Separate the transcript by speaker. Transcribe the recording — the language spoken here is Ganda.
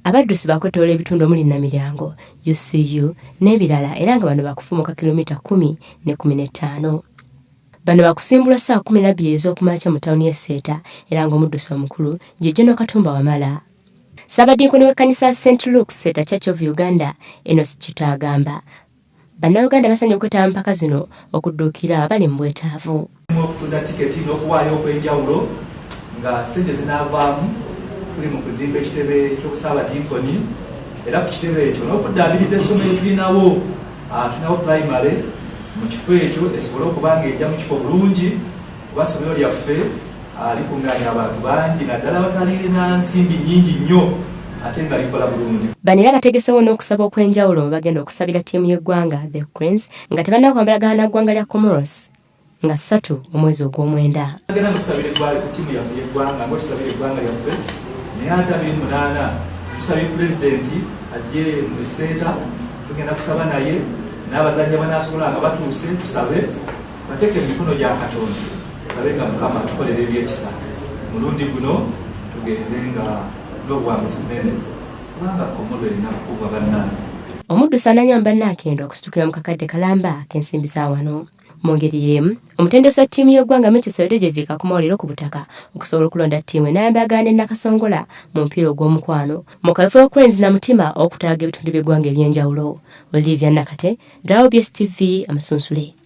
Speaker 1: Abaddusi bakwetoloola ebitundu omuli Namiryango, UCU n'ebirala era nga bano bakufumuka kilomita 10 ne 15. Bano bakusimbulwa ssaawa 12 ez'okumakya mu tawuni y'e Seeta era ng'omuddusi omukulu ye General Katumba Wamala. Ssaabadinkoni w'ekkanisa ya St Luke's Seeta Church of Uganda, Enos Chito agamba Bannayuganda basaanye okwetaba mu mpaka zino okudduukirira abali mu bwetaavu.
Speaker 2: Okutunda tiketi n'okuwaayo okw'enjawulo nga ssente zinaavaamu tuli mu kuzimba ekitebe ky'obusaabadinkoni era ku kitebe ekyo n'okuddaabiriza essomero tulinawo tulinawo pulayimale mu kifo ekyo esobole okuba nga ejja mu kifo bulungi kuba ssomero lyaffe likuŋŋaanya abantu bangi naddala abatalirina nsimbi nnyingi nnyo ate nga likola bulungi.
Speaker 1: Bano era bategesewo n'okusaba okw'enjawulo mwe bagenda okusabira ttiimu y'eggwanga The Cranes nga tebannakwambalagana na ggwanga lya Comoros nga 3 omwezi ogw'omwenda.
Speaker 2: Tugenda nokusabira eggwanga ku ttiimu yaffe y'eggwanga ng'otusabira eggwanga lyaffe naye ate 28 tusabye pulezidenti ajje mu Seeta, tugenda kusaba naye n'abazannyi abanaasobola nga batuuse tusabe bateeke mu mikono gya Katonda babe nga Mukama atukolera ebyekisa mulundi guno tugende nga n'obuwanguzi bunene kubanga Komolo erina kukubwa bannange.
Speaker 1: Omuddusi ananywa bannakendo okusitukira mu kakadde kalamba k'ensimbi za wano. Mu ngeri y'emu, omutendesi wa ttiimu y'eggwanga Manchester Jovic akomawo leero ku butaka okusobola okulonda ttiimu enaayambagana ne Nakasongola mu mupiira ogw'omukwano mu kaweefube wa Cranes na Mutima okutalaga ebitundu by'eggwanga eby'enjawulo. Olivia Nakate, WBS TV, Amasunsule.